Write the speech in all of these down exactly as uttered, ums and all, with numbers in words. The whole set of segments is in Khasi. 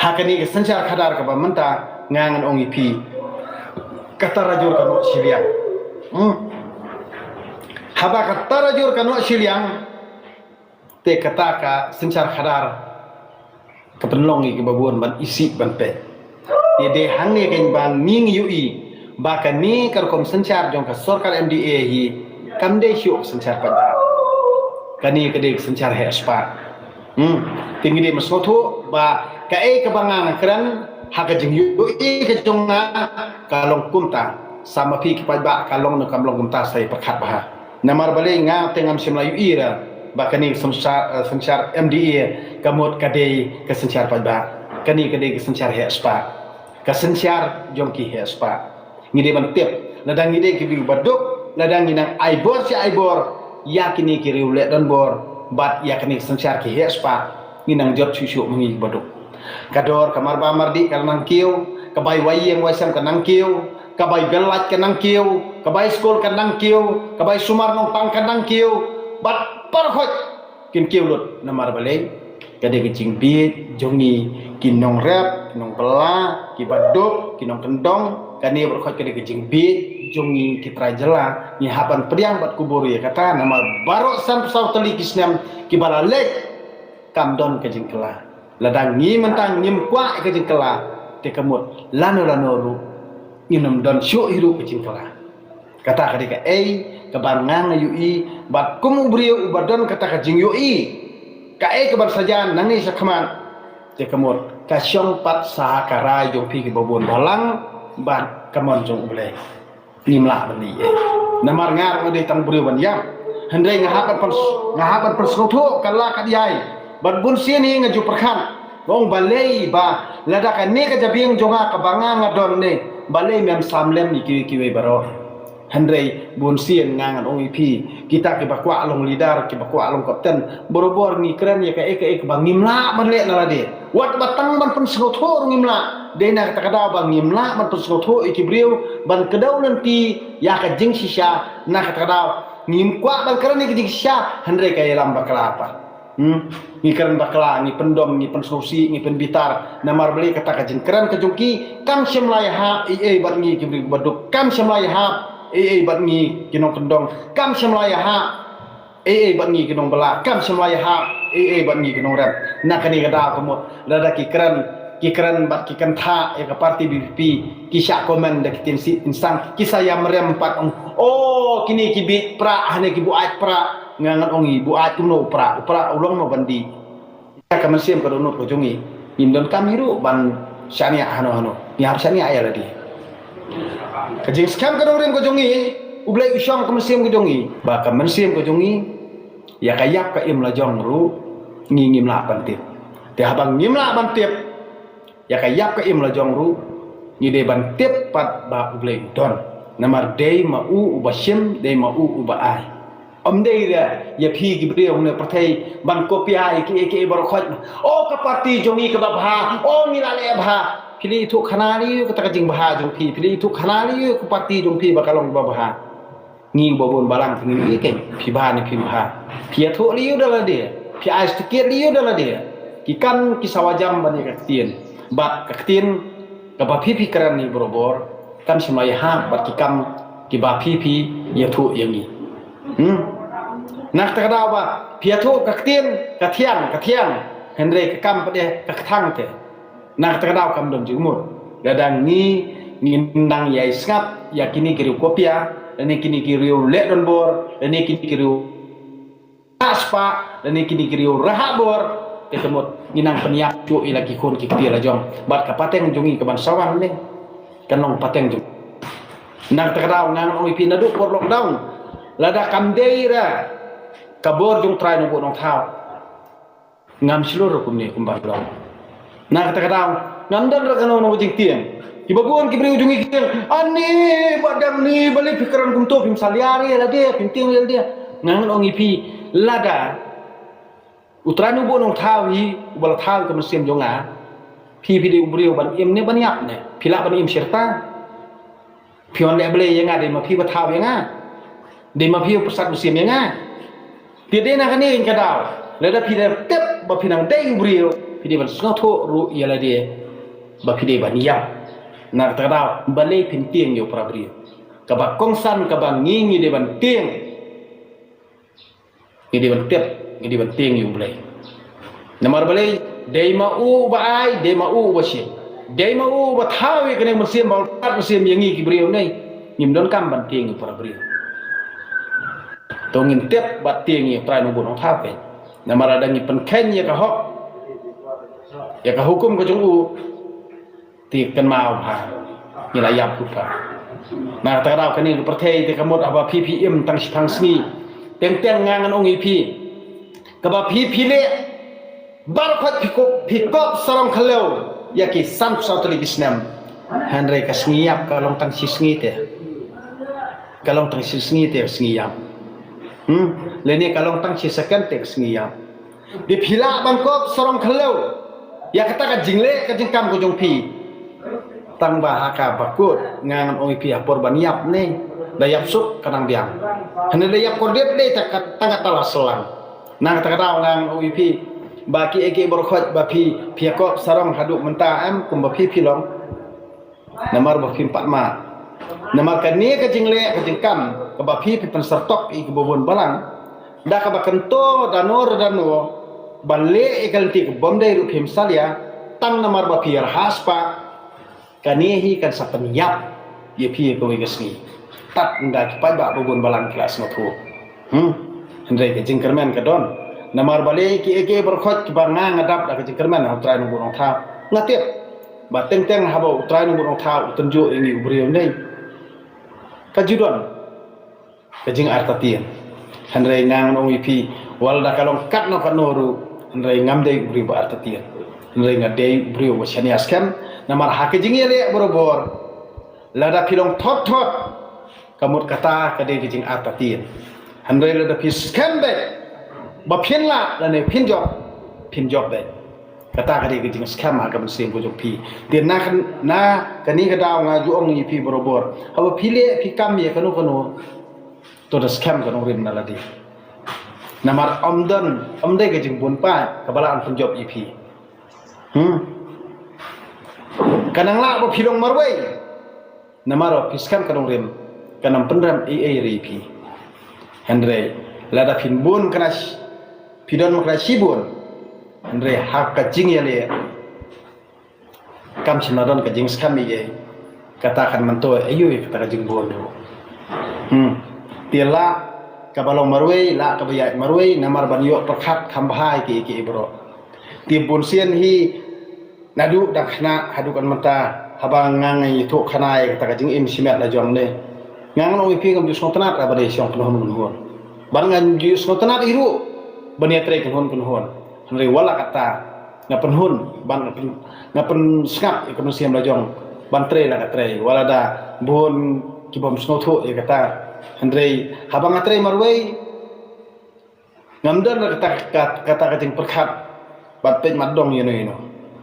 Ha kane ka synshar khadar kaba mynta nga ngan ong ïa phi, ka tarajur ka noh shiliang. Hmm. Haba ka tarajur ka noh shiliang, te kata ka synshar khadar ka pynlong ïa kiba bun ban isih ban peit. Te dei hangne kan ba ngi ngi ïohi ba kane ka rukom synshar jong ka sorkar M D A hi kam dei shuh ka synshar paidbah. Kane ka dei ka synshar heh spah. Hmm. Te ngi dei ban sngewthuh ba kaei kaba nga nga kren ha ka jingïohi ka jong nga ka long kumta. Sa ma phi ki paidbah ka long ne kam long kumta sa ïa pyrkhat bha. Namar balei nga te ngam shym la ïohi ra ba kane ka synshar, eh, synshar M D A ka mut ka dei ka synshar paidbah. Kane ka dei ka synshar heh spah. Ka synshar jong ki heh spah. Ngi dei ban tip, lada ngi dei ki briew ba duk, lada ngi nang ai bor shi ai bor ïa kine ki riew leh donbor bad ïa kine ki synshar ki heh spah, ngi nang jot shuh shuh ma ngi ba duk. Ka dor ka marba mardih ka nang kiew, ka bai wai ïing wai sem ka nang kiew, ka bai bel lait ka nang kiew, ka bai skul ka nang kiew, ka bai sumar nongpang ka nang kiew, bad baroh khoit kin kiew lut. Namar balei? Ka dei ka jingbieit jong ngi ki nongrep, ki nongbylla, ki baduk, ki nongkyndong. Kane baroh khoit ka dei ka jingbieit jong ngi ki trai jylla. Ngi hap ban pdiang bad kubur ïa kata, namar baroh san phew saw tylli ki snem kiba la leit kam don ka jingkylla. Lada ngi mynta ngim kwah ïa ka jingkylla, te ka mut lano lano ruh ngin ym don shuh hi ruh ka jingkylla. Kata ka dei kaei kaba nga nga ïohi bad kum u briew uba don kata ka jingïohi, kaei kaban sa jan nangne sha khmat, te ka mut ka shong pat sha ka rai jong phi kiba bun balang bad ka mon jong U Blei. Ngim lah ban leh ei. Namar nga ruh nga dei tang briew ban ïap. Hynrei nga hap ban pyn, nga hap ban pynsngewthuh ka la ka diai. Bad bun sien hi nga ju pyrkhat. Nga ong balei ba lada kane ka jabieng jong nga kaba nga nga don ne, balei mem sam lem ïa kiwei kiwei baroh. Hynrei bun sien nga ngan ong ïa phi, kita kiba kwah long leader, kiba kwah long kapten, barabor ngi kren ïa kaei kaei kaba ngim lah ban leh na lade. Wat ba tang ban pynsngewthuh ruh ngim lah. Dei na kata ka daw ba ngim lah ban pynsngewthuh ïa ki briew ban kdew lynti ïa ka jingshisha. Na kata ka daw ngim kwah ban kren ïa ka jingshisha, hynrei ka ïalam bakla pat. Hmm? Ngi kren bakla, ngi pyndom, ngi pynsngewsih, ngi pynbitar. Namar balei? Kata ka jingkren ka jong ki kam shym la ïahap ei ei bad ngi ki briew baduk, kam shym la ïahap ei ei bad ngi ki nongkyndong, kam shym la ïahap ei ei bad ngi ki nongbylla, kam shym la ïahap ei ei bad ngi ki nongrep. Na kane ka daw ka mut lada ki kren, ki kren bad ki kynthah ïa ka parti V P P, ki shah comment da ki ktien sih insang, ki sa ïam rem pat, ong, oh, kine ki bieit pra, hane ki buaid pra. Nga ngan ong ïa, buaid kumno pra, pra u long ma ban dih. Ïa ka mynsiem ka dohnud ka jong ngi, ngim donkam hi ruh ban shaniah hano hano. Ngi hap shaniah ïa lade. Ka jingskhem ka dongrim ka jong ngi, U Blei u shong ka mynsiem ka jong ngi. Ba ka mynsiem ka jong ngi, ïa ka ïap ka im la jong ruh ngi ngim lah ban tip. Te haba ngim lah ban tip ïa ka ïap ka im la jong ruh, ngi dei ban tip pat ba U Blei u don. Namar dei ma u uba shim, dei ma u uba ai. Ym dei re ïa phi ki briew ne pyrthei ban kopia ïa kiei kiei baroh khoit. O ka parti jong ngi kaba bha, o ngi la leh bha. Phi la ithuh khana lei ïa kata ka jingbha jong phi, phi la ithuh khana lei ïa ka parti jong phi ba ka long kaba bha. Ngi ba bun balang phi ngi ïa keiñ, phi bha ne phi bha. Phi ïathuh lei ïa da lade, phi ai stikiat lei ïa da lade. Ki kam ki sawa jam ban ïa ka ktien. Bad ka ktien kaba phi phi kren ni barabor kam shym la ïahap bad ki kam kiba phi phi ïathuh ïa ngi. Hmm? Na kata ka daw ba phi ïathuh ka ktien ka thiang, ka thiang. Hynrei ka kam pat de ka kthang te. Na kata ka daw kam don jingmut. Lada ngi ngin nang ïai sngap ïa kine ki riew kopia, lane kine ki riew leh donbor, lane kine ki riew spah, lane kine ki riew rahak bor, te ka mut ngi nang pynïap shuh ïa la ki khun ki kti la jong. Bad ka pateng jong ngi ka ban sa wan ne, kan long pateng jong. Na kata ka daw nga ngan ong ïa phi naduh por lockdown, lada kam dei ra ka bor jong Trai Nongbuh Nongthaw, ngam shlur kumne kumba long. Na kata ka daw ngam don ra kano kano ka jingtieng. Kiba bun ki briew jong ngi ki tieng, ani ba dang ni balei phi kren kumto, phim salia ïa lade, phim tieng ïa lade. Nga ngan ong ïa phi, lada U Trai Nongbuh Nongthaw hi uba la thaw ïa ka mynsiem jong nga, phi phi dei u briew ban im ne ban ïap ne? Phi lah ban im shirta? Phi wan leh Blei ïa nga, dei ma phi ba thaw ïa nga, dei ma phi ba pyrsad mynsiem ïa nga. Te dei na kane ka daw, lada phi da tip ba phi nang dei u briew, phi dei ban sngewthuh ruh ïa lade ba phi dei ban ïap. Na kata ka daw balei phin tieng ïa u para briew? Kaba kongsan kaba ngi ngi dei ban tieng, ngi dei ban tip, ngi dei ban tieng ïa u Blei. Namar balei? Dei ma u ba ai, dei ma u ba shim, dei ma u ba thaw ïa kane mynsiem ba kat mynsiem ïa ngi ki briew ne. Ngim don kam ban tieng ïa u para briew. To ngin tip bad tieng ïa u Trai Nongbun Nongthaw peit. Namar lada ngi pynkheiñ ïa ka hok, ïa ka hukum ka jong u, te kynmaw bha, ngi la ïap kut bha. Na kata ka daw kane ka pyrthei te ka mut haba phi phi im tang shi tang sngi. Teng teng nga ngan ong ïa phi, kaba phi phi leh baroh khoit phi kop, phi kop sarong khallew ïa ki san phew saw tylli ki snem. Hynrei ka sngi ïap ka long tang shi sngi te. Ka long tang shi sngi te ka sngi ïap. Hmm? Lane ka long tang shi second te ka sngi ïap. Dei phi lah ban kop sarong khallew ïa kata ka jingleh ka jingkam ka jong phi. Tang ba ha kaba kut nga ngan ong ïa phi ha por ban ïap ne, da ïap suk ka nang biang. Hynrei da ïap kordit dei ta ka, tang kata la slang. Na kata ka daw nga ngan ong ïa phi ba kiei kiei baroh khoit ba phi phi ïa kop sarong haduh mynta em kumba phi phi long. Namar ba phim pat mad. Namar kane ka jingleh ka jingkam kaba phi phi pynsertok ïa kiba bun balang, da kaba kynto da no re da no ban leh ïa ka lynti kabym dei ruh phim salia, tang namar ba phi ïarhas ba kane hi kan sa pynïap ïa phi ïa kawei ka sngi. Tad ynda ki paidbah ba bun balang ki la sngewthuh. Hmm. Hynrei ka jingkyrmen ka don. Namar balei kiei kiei baroh khoit kiba nga nga dap da ka jingkyrmen ha u Trai Nongbun Nongthaw, nga tip ba teng teng haba u Trai Nongbun Nongthaw u tynjuh ïa ngi u briew ne, ka ju don ka jingartatien. Hynrei nga ngan ong ïa phi, wat la da ka long katno katno ruh, hynrei ngam dei u briew ba artatien. Hynrei nga dei u briew ba shaniah skhem. Namar ha ka jingïaleh barabor, lada phi long thot thot, ka mut kata ka dei ka jingartatien. Hynrei lada phi skhem beit ba phin lah lane phin jop, phin jop beit. Kata ka dei ka jingskhem ha ka mynsiem ka jong phi. Te na, na kane ka daw nga ju ong ïa phi barabor, haba phi leh phi kam ïa kano kano, to da skhem ka nongrim na lade. Namar ym don, ym dei ka jingbun paid kaba lah ban pynjop ïa phi. Hmm. Ka nang lah ba phi long marwei. Namar ba phi skhem ka nongrim, kan ym pynrem ei ei re ïa phi. Hynrei lada phin bun kane, phi don kane shibun, hynrei ha ka jingïaleh kam shym la don ka jingskhem ei ei, kata kan myntoi aïu ïa kata ka jingbun ruh. Hmm. Te lah kaba long marwei, lah kaba ïaid marwei, namar ban ïoh pyrkhat kham bha ïa kiei kiei baroh. Te bun sien hi, naduh dang khynnah haduh kan mynta, haba nga nga ïathuh khana ïa kata ka jingim shimet la jong ne, nga ngan ong ïa phi ngam ju sngewtynnat haba dei shong kynhun kynhun. Bad ngam ju sngewtynnat hi ruh ban ïatrei kynhun kynhun. Hynrei wat la katta, nga pynhun bad nga pyn, nga pynsngap ïa ka mynsiem la jong ban trei la ka trei, wat la da bun ki bym sngewthuh ïa kata. Hynrei haba nga trei marwei, ngam don kata, kata, kata ka jingpyrkhat ban peit mat dong ïa no ïa no.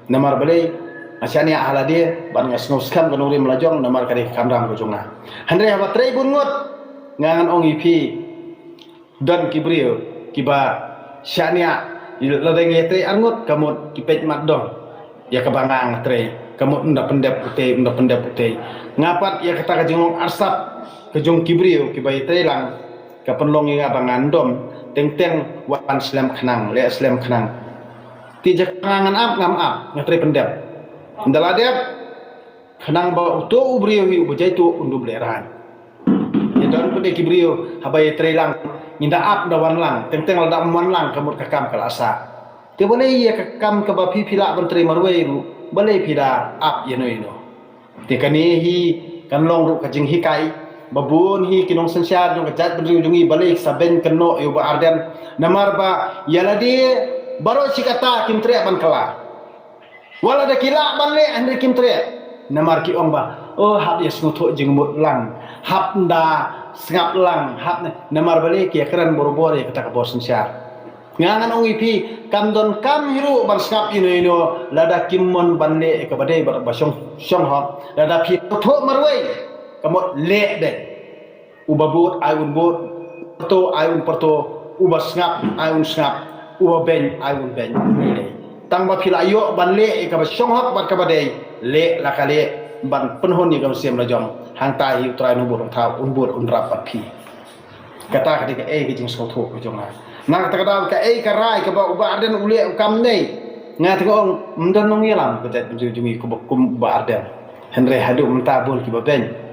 Namar balei? Nga shaniah ha lade bad nga sngewskhem ka nongrim la jong, namar ka dei ka kamram ka jong nga. Hynrei haba trei bun ngut, nga ngan ong ïa phi, don ki briew kiba shaniah, lada ngi trei ar ngut, ka mut ki peit mat dong ïa kaba nga nga trei, ka mut ynda pyndep utei, ynda pyndep utei. Nga pat ïa kata ka jinglong arsap ka jong ki briew kiba ïatrei lang, ka pynlong ïa nga ba ngan dom teng teng wan slem khnang, leh slem khnang. Te jaka nga ngan ap, ngam ap, nga trei pyndep. Ynda la dep, khnang ba uto u briew hi uba jaituh un dup lehraiñ. Ïa don pat de ki briew haba ïatrei lang, ngin da ap da wan lang, teng teng lada ym wan lang ka mut ka kam ka la sah. Te balei ïa ka kam kaba phi phi lah ban trei marwei ruh, balei phi da ap ïa no ïa no? Te kane hi kan long ruh ka jinghikai ba bun hi ki nongsynshar jong ka jaitbynriew jong ngi, balei sa beiñ kynnoh ïa u Bah Ardent, namar ba ïa lade baroh shi katta kim treh ban kylla. Wat la da ki lah ban leh hynrei kim treh. Namar ki ong ba, oh, hap ïa sngewthuh jingmut lang, hap ynda sngap lang, hap ne, namar balei ki ïakren barabor ïa kata ka bor synshar. Nga ngan ong ïa phi, kam don kam hi ruh ban sngap ïa no ïa no lada kim mon ban leh ïa kaba dei bad ba shong, shong hok. Lada phi sngewthuh marwei, ka mut leh beit. Uba bud ai un bud, pyrto ai un pyrto, uba sngap ai un sngap, uba beiñ ai un beiñ. Tang ba phi la ïoh ban leh ïa kaba shong hok bad kaba dei, leh la ka leh ban pynhun ïa ka mynsiem la jong. Hangta hi U Trai un bud un thaw, un bud un rap bad phi. Kata ka dei kaei ka jingsngewthuh ka jong nga. Na kata ka daw kaei ka rai kaba u Bah Ardent u leh u kam ne. Nga teng ong ym don nongïalam ka jaitbynriew jong ngi kum, kum u Bah Ardent. Hynrei haduh mynta bun kiba beiñ.